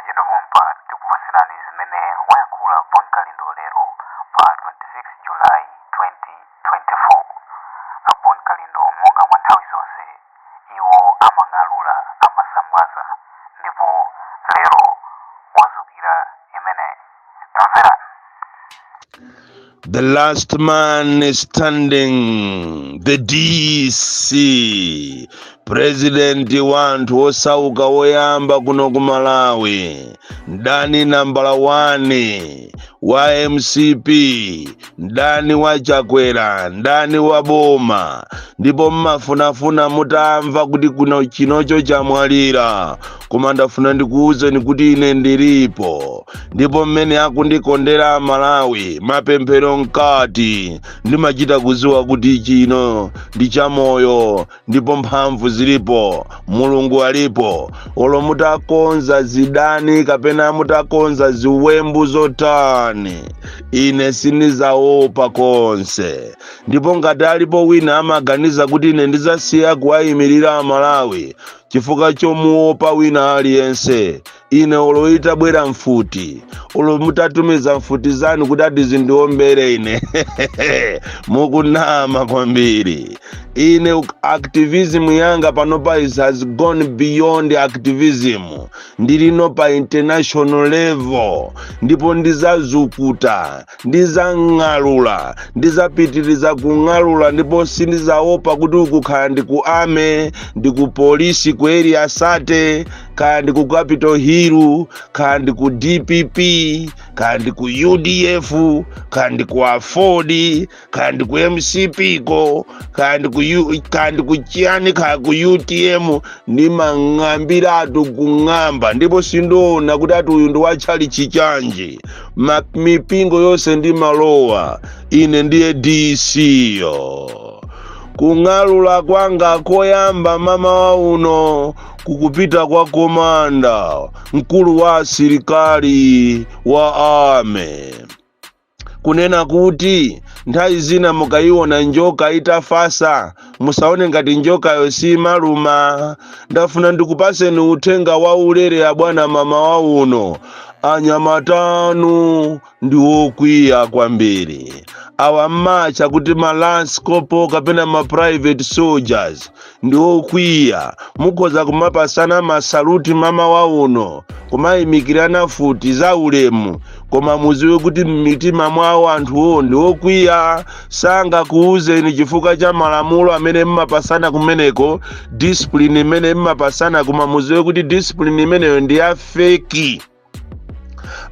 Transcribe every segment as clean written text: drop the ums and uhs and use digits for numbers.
Posachedwa pompa tikupatsirani zimene wayankhula Bon Kalindo lero pa 26 July 2024. A Bon Kalindo, monga mwa nthawi zonse, iwo amang'alula, amasambwaza, ndipo lero wazukira imene. Tamverani. The last man standing, the DC, president wanthu osauka woyamba kuno ku Malawi, mdani nambala 1 wa MCP, mdani wa Chakwera, mdani wa boma. Ndipo mmafunafuna mutamva kuti kuno chinocho chamwalira, koma ndafuna ndikuwuzeni kuti ine ndilipo. Ndipo mmene akundikondera Malawi, mapemphero mkati, ndimachita kuziwa kuti chino ndi chamoyo ndipo mphamvu zilipo, Mulungu alipo. Olo mutakonza zidani kapena mutakonza ziwembu zotani, ine sindizaopa konse. Ndipo ngati alipo wina amaganiza kuti ine ndizasiya kuwayimirira Amalawi chifukwa chomuopa wina aliyense, ine olo itabwera mfuti, olo mutatumiza mfuti zanu kuti ati zindiombere ine, mukunama kwambiri. Ine activism yanga panopa is has gone beyond activism, ndilino pa international level. Ndipo ndizazukuta, ndizang'alula, ndizapitiriza kung'alula, ndipo sindizaopa kuti ukukhala ndi ku army, ndi ku polisi ku Area 30, kaya ndi ku Capitol Hill, kaya ndi ku DPP, kaya ndi ku UDF, kaya ndi ku AFORD, kaya ndi ku MCP ko, kaya ndi ku kaya ndi ku chiyani, kaya ku UTM, ndimang'ambiratu kung'amba. Ndipo sindiona kuti ati uyu ndi watchalichi chanji. Mipingo yonse ndimalowa. Ine ndiye DC yo. Kung'alula kwanga koyamba mamawa uno kukupita kwa commander, mkulu wa asilikali wa army, kunena kuti nthawi zina mukayiona njoka itafasa, musaone ngati njokayo simaluma. Ndafuna ndikupaseni uthenga wa ulere ya bwana mamawa uno. Anyamatanu ndi wokwiya kwambiri awa, mmacha kuti ma lance corporal kapena ma private soldiers ndi okwiya. Mukhoza kumapasana ma salute mamawa uno, kumayimikirana futi za ulemu, koma muziwe kuti m'mitima mwawo anthuwo ndi okwiya. Sangakuuzeni chifukwa cha malamulo amene mmapasana kumeneko, discipline imene mmapasana, koma muziwe kuti discipline imeneyo ndi ya fake.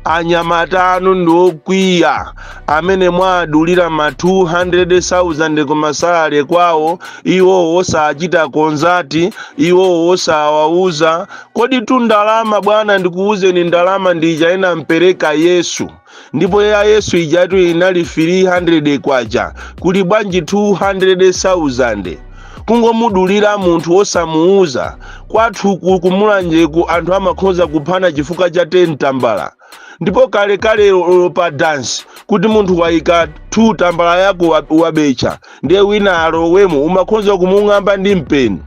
Anyamata anu ndi okwiya amene mwadulira ma 200,000 kuma salary kwawo, iwo osachita consult, iwo osawauza. Kodi tu ndalama, bwana, ndikuuzeni, ndalama ndija inampereka Yesu, ndipo ya Yesu ijatu inali 300 kwacha. Kuli bwanji 200,000 kungomudulira munthu osamuuza? Kwathu kumulanjeku anthu amakhoza kuphana chifukwa cha 10 tambala. Ndipo kalekale pa dance, kuti munthu wayika 2 tambala yako, wabecha, ndiye wina alowemo, umakhoza kumung'amba ndi mpeni.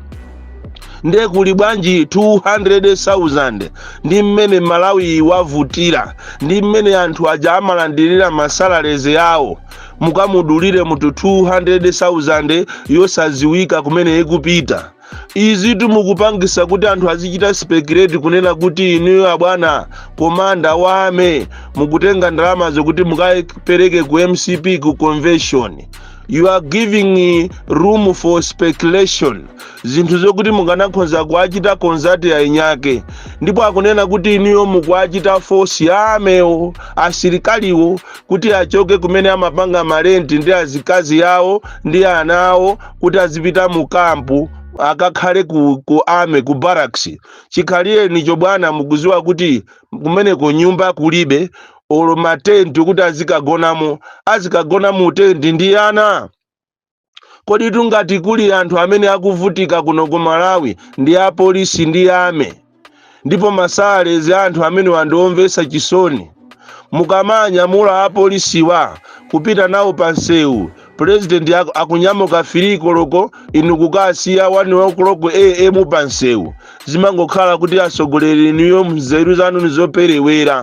Ndiye kuli bwanji 200,000? Ndi mmene Malawi wavutira, ndi mmene anthu aja amalandirira ma salaries yawo, mukamudulire munthu 200,000 yosaziwika kumene ikupita. Izi timukupangisa kuti anthu azichita speculate kunena kuti inuyo abwana commander wa army mukutenga ndalama zokuti mukapereke ku MCP ku convention. You are giving room for speculation, zinthu zokuti mukanakhoza kuachita consult ayinyake. Ndipo akunena kuti inuyo mukuachita force army wo, asilikaliwo, kuti achoke kumene amapanga ma rent ndi azikazi yawo ndi ana awo, kuti azipita mu camp, akakhale ku army, ku barracks. Chikhalirenicho, bwana, mukuziwa kuti kumeneko nyumba kulibe, olo matenti kuti azikagonamo. Azikagona mu tenti ndi ana? Kodi tungati kuli anthu amene akuvutika kuno ku Malawi ndi apolisi ndi army, ndipo ma salaries anthu amene wandiomvetsa chisoni. Mukamanyamula apolisiwa kupita nawo pa nsewu, President akunyamuka 3 koloko, inu kukasiya 1 o'clock am pansewu. Zimangokhala kuti atsogoleri inuyo mzeru zanu nizoperewera.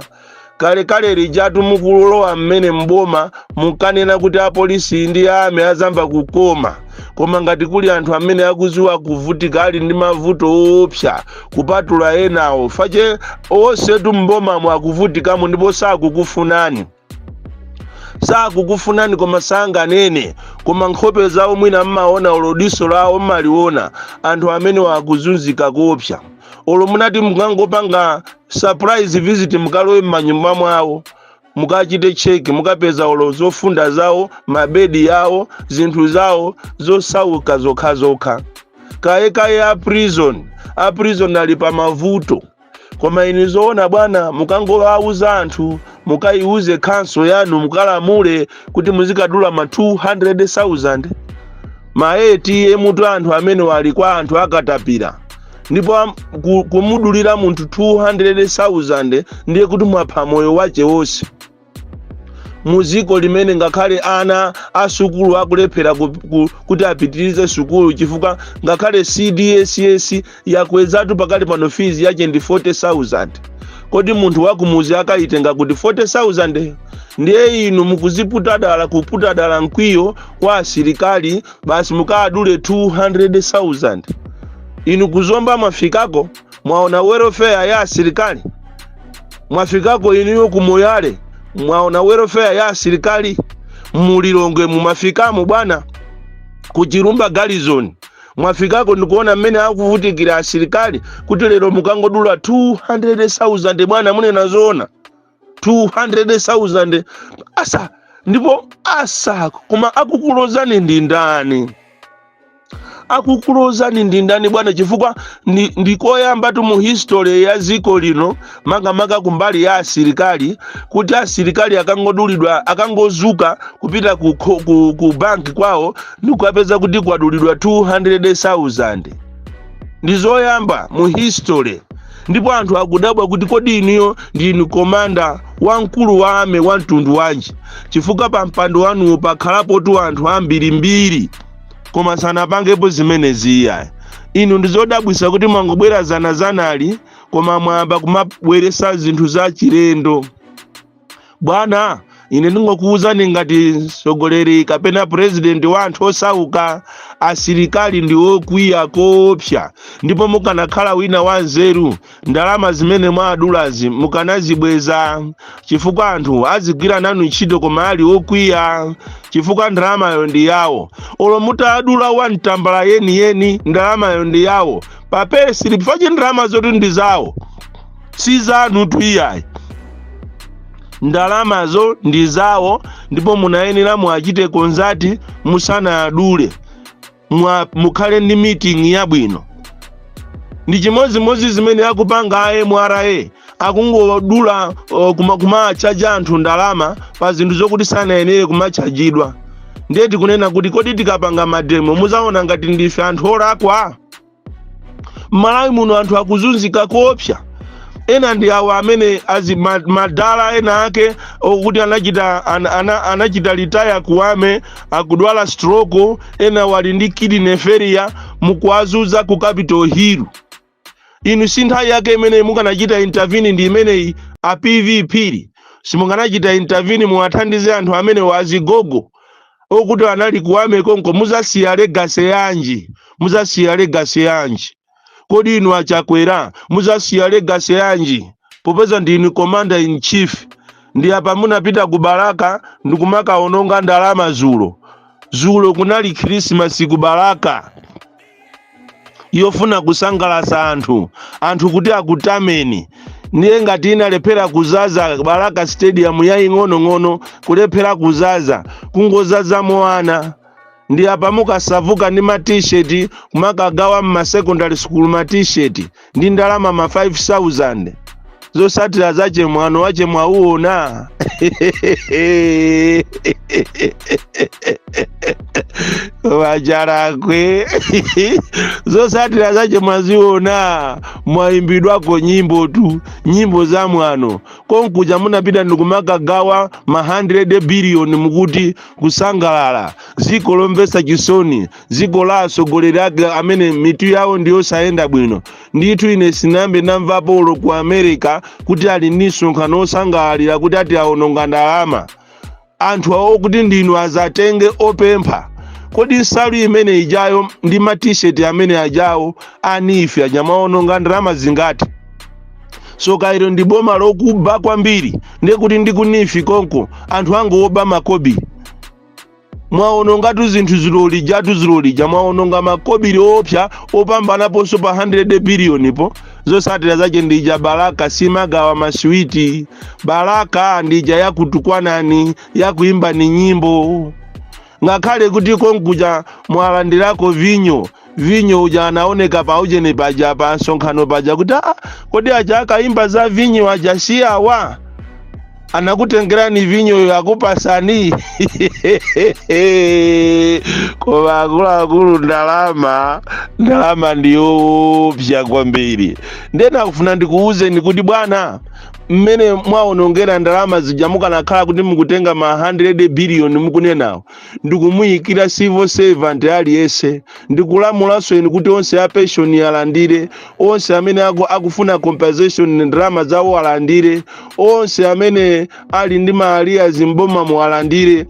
Kalekale lijatu mukulowa mmene mboma mukanena kuti apolisi ndi army azamva kukoma, koma ngati kuli anthu amene akuziwa kuvutika, ali ndi mavuto owopsa kupatula enawo, face onsetu mbomamo akuvutikamo, ndipo sakukufunani, sakukufunani, koma sanganene. Koma nkhope zawo mwina mmaona, olo diso lawo mmaliona. Anthu amene wakuzunzika kopsa, olo munati mukangopanga surprise visit, mukalowe m'manyumba mwawo, mukachite check, mukapeza olo zofunda zawo, mabedi yawo, zinthu zawo zosauka zokhazokha. Kayekaye a prison, a prison ali pa mavuto. Koma inu zoona bwana, mukangowauza anthu, mukayiuze council yanu, mukalamule kuti muzikadula ma 200,000 ma ATM tu. Anthu amene wali kwa anthu akatapira, ndipo kumudulira munthu 200,000 ndiye kuti mwapha moyo wace wonse. Muziko limene ngakhale ana asukulu akulephera kuti apitirize sukulu, chifukwa ngakhale CDSS yakwezatu pakali pano, fees yache ndi 40,000. Kodi munthu wakumuzi akayitenga kuti 40,000? Ndiye inu mukuziputa dala, kuputa dala mkwiyo kwa asilikali, basi mukadule 200,000. Inu kuzomba mwafikako, mwaona welfare ya asilikali? Mwafikako inuyo kumoyale, mwaona welfare ya asilikali? Mulilongwe mumafikamo bwana, Kuchirumba garrison mwafikako ndikuona mmene akuvutikira asilikali, kuti lero mukangodula 200,000? Bwana, munena zoona? 200,000 asa, ndipo asa, koma akukulozani ndi ndani? Akukulozani ndi ndani bwana? Chifukwa ndikoyamba tu mu history ya dziko lino, makamaka kumbali ya asilikali, kuti asilikali akangodulidwa, akangozuka kupita ku banki kwawo ndikukapeza kuti kwadulidwa 200,000, ndi zoyamba mu history. Ndipo anthu akudabwa kuti kodi inuyo ndinu commander wamkulu wa army wa mtundu wanji? Chifukwa pa mpando wanuwo pakhalapotu anthu ambirimbiri, koma sanapangepo zimenezi iyayi. Inu ndizodabwisa kuti mwangobwera zanazanali, koma mwayamba kumabweresa zinthu za chilendo. Bwana, ine ndingokuwuzani ngati mtsogoleri kapena president wa anthu osauka, asilikali ndi okwiya koopsa. Ndipo mukanakhala wina wanzeru, ndalama zimene mwadulazi mukanazibweza, chifukwa anthu azigwira nanu ntchito koma ali okwiya, chifukwa ndalamayo ndi yawo. Olo mutadula wamtambala yeniyeni, ndalamayo ndi yawo. Pa payslip fache ndalama zoti ndi zawo, si zanu tu iyayi, ndalamazo ndi zawo. Ndipo munayenera muachite consult musanadule, mukhale ndi meeting yabwino. Ndi chimodzimodzi zimene akupanga a MRA, akungodula kumachaja anthu ndalama pa zinthu zokuti sanayenere kumachajidwa. Ndiye tikunena kuti kodi tikapanga mademo muzaona ngati ndife anthu olakwa? M'Malawi muno anthu akuzunzika koopsa. Ena ndi awo amene azi madala ena ake okuti anachita retire ku army, akudwala stroke, ena wali ndi kidney failure, mukuwazuza ku Capitol Hill. Inu si nthawi yake imene mukanachita intervene ndi imeneyi? A PVP simukanachita intervene muwathandize anthu amene wazigogo okuti anali ku army konko? Muzasiya legacy yanji? Muzasiya legacy yanji? Kodi inu Achakwera muzasiya legacy yanji, popeza ndinu commander in chief? Ndi apa munapita ku Balaka ndikumakaononga ndalama zulo. Zulo kunali Khrisimasi ku Balaka, yofuna kusangalatsa anthu, anthu kuti akutameni. Ndiye ngati inalephera kuzaza Balaka Stadium yaying'onong'ono, kulephera kuzaza, kungozazamo ana. Ndi apa mukasavuka ndi ma T-shirt, kumakagawa mma secondary school ma T-shirt ndi ndalama ma 5000. Zosatira zache mwano wache mwauona. Wachalakwe, zosatira zache mwaziona, mwayimbidwako nyimbo tu, nyimbo za mwano. Konkuja munapita ndikumakagawa ma 100 billion, mukuti kusangalala. Dziko lomvetsa chisoni, dziko la atsogoleri ake amene mitu yawo ndiyosayenda bwino ndithu. Ine sinambe ndamvapo olo ku America kuti ali ndi msonkhano osangalalira kuti ati awononga ndalama. Anthu awo kuti ndinu azatenge opempha. Kodi nsalu imene ijayo ndi ma T-shirt amene ajawo anife aja mwaononga ndalama zingati? So kairo ndi boma lokuba kwambiri, ndiye kuti ndi ku NEEF konko anthu angowoba makobi. Mwaonongatu zinthu zilolijatu, zilolija mwaononga makobiri opsa opambanaponso pa 100 billion po. Zosatira zache ndija Balaka simagawa masiwiti, Balaka ndija yakutukwanani, yakuimba ni nyimbo. Ngakhale kuti konkuja mwalandirako vinyo, vinyo uja anaoneka pa ujeni paja, pa msonkhano paja, kuti ah, kodi aja akaimba za vinyo aja si awa? Anakutengerani vinyoyo, akupasani. Koma akuluakulu, ndalama, ndalama ndiyopsa kwambiri. Ndena akufuna ndikuwuzeni kuti bwana, mmene mwaonongera ndalama zija, mukanakhala kuti mukutenga ma 100 billion mukunenawo ndikumuyikira civil servant aliyense, ndikulamulanso inu kuti onse a pension alandire, onse amene akufuna compensation ndalama zawo alandire, onse amene ali ndi ma arrears mbomamo alandire,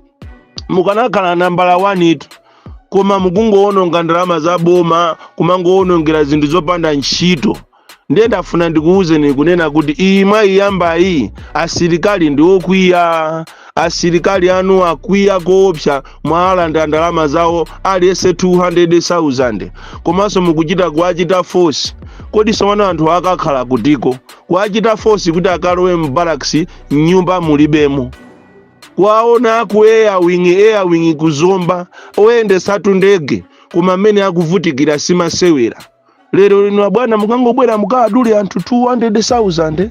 mukanakhala nambala 1 itu. Koma mukungoononga ndalama za boma, kumangowonongera zinthu zopanda ntchito. Ndiye ndafuna ndikuwuzeni kunena kuti iyi mwayiyambayi, asilikali ndi okwiya. Asilikali anu akwiya koopsa. Mwalanda ndalama zawo aliyense 200,000, komanso mukuchita kuwachita force. Kodi sowano anthu akakhala kutiko? Kuwachita force kuti akalowe m'barracks, mnyumba mulibemo. Kwaona ku air wing, air wing kuzomba, oyendesatu ndege, koma amene akuvutikira simasewera. Lero lino bwana, mukangobwera mukadule anthu 200,000,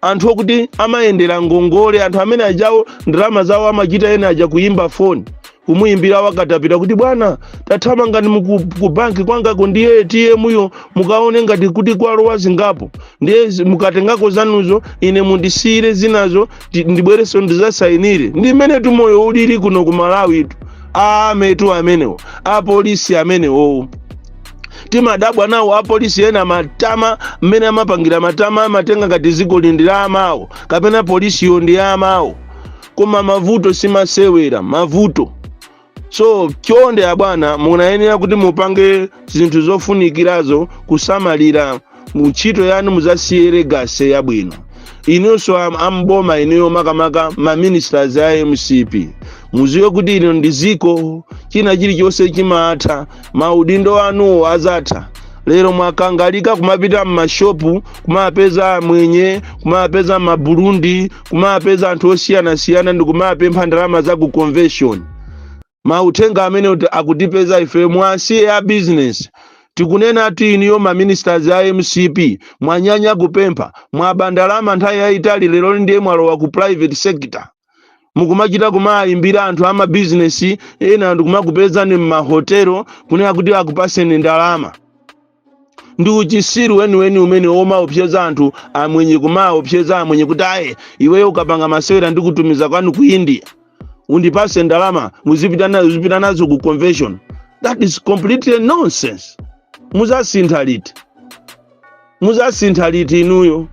anthu okuti amayendera ngongole, anthu amene ajawo ndalama zawo amachita ena aja kuyimba foni, kumuyimbira wakatapita kuti bwana, tathamangani ku banki kwangako ndi ATM yo, mukaone ngati kuti kwalowa zingapo, ndiye mukatengako zanuzo, ine mundisiyire zinazo, ndibwereso ndizasayinire. Ndi mmene tu moyo ulili kuno ku Malawi tu. Ametu amenewo, apolisi amenewo, timadabwa nawo apolisi ena matama mmene amapangira matama, amatenga ngati dziko ndi la amawo kapena polisiyo ndi ya amawo. Koma mavuto simasewera mavuto. So chonde abwana, munayenera kuti mupange zinthu zofunikirazo kusamalira ntchito yanu, muzasiye legacy yabwino. Inunso amboma inuyo, makamaka ma ministers a MCP, muziwe kuti ino ndi ziko, china chilichonse chimatha, maudindo anuwo azatha. Lero mwakangalika kumapita mmashopu, kumapeza amwenye, kumapeza maburundi, kumapeza anthu osiyanasiyana ndi kumapempha ndalama za ku convention. Mauthenga amene kuti akutipeza ife, mwasiye a business. Tikunena ati iniyo ma ministers a MCP mwanyanya kupempha, mwaba ndalama nthawi yayitali. Lero ndiye mwalowa ku private sector, mukumachita kumayimbira anthu ama business ena anthu, kumakupezani mmahotelo kunena kuti akupaseni ndalama. Ndi uchisiru weniweni umene omaopseza anthu amwenye, kumaopseza amwenye kuti aye, iweyo ukapanga masewera ndikutumiza kwanu ku India, undipase ndalama muzipita nazo ku convention. That is completely nonsense. Muzasintha liti? Muzasintha liti inuyo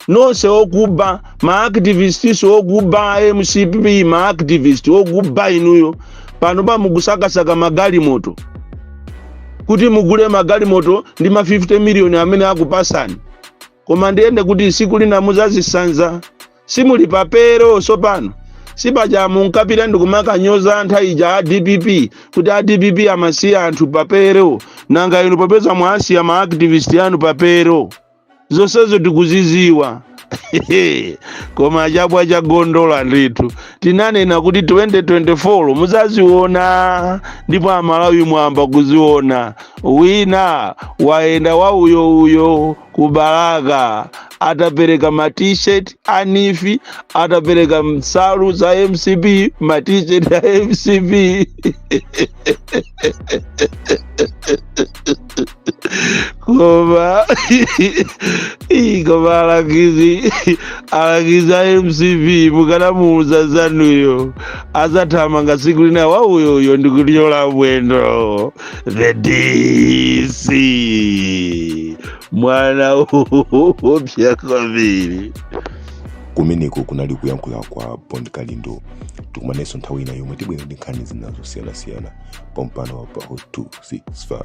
nonse okuba, ma activists okuba, MCP ma activist okuba inuyo? Pano pa mukusakasaka magalimoto kuti mugule magalimoto ndi ma 50 million amene akupasani. Koma ndiyende kuti siku lina muzazisanza. Simuli papero sopano, sipaja munkapita ndikumakanyoza nthawi ija a DPP kuti a DPP amasiya anthu papero? Nanga inu popeza mwasiya ma activist anu papero, zonsezo tikuziziwa. Koma chabwa chagondola ndithu. Tinanena kuti 2024 muzaziona, ndipo Amalawi mwamba kuziona. Wina waenda wa uyo uyo. Ku Balaka atapereka ma T-shirt a NEEF, atapereka nsalu za MCP, ma T-shirt a MCP. Koma ii, koma alangizi a MCP mukanamuuza zanuyo azathamanga tsiku lina wauyoyo ndikulyola mwendo. The DC mwana woopsa kwambiri. Kumeneko kunali kuyankhula kwa Bon Kalindo. Tikumanenso nthawi ina yomwe tibwere ndi nkhani zina zosiyanasiyana pompano pa Hot 265.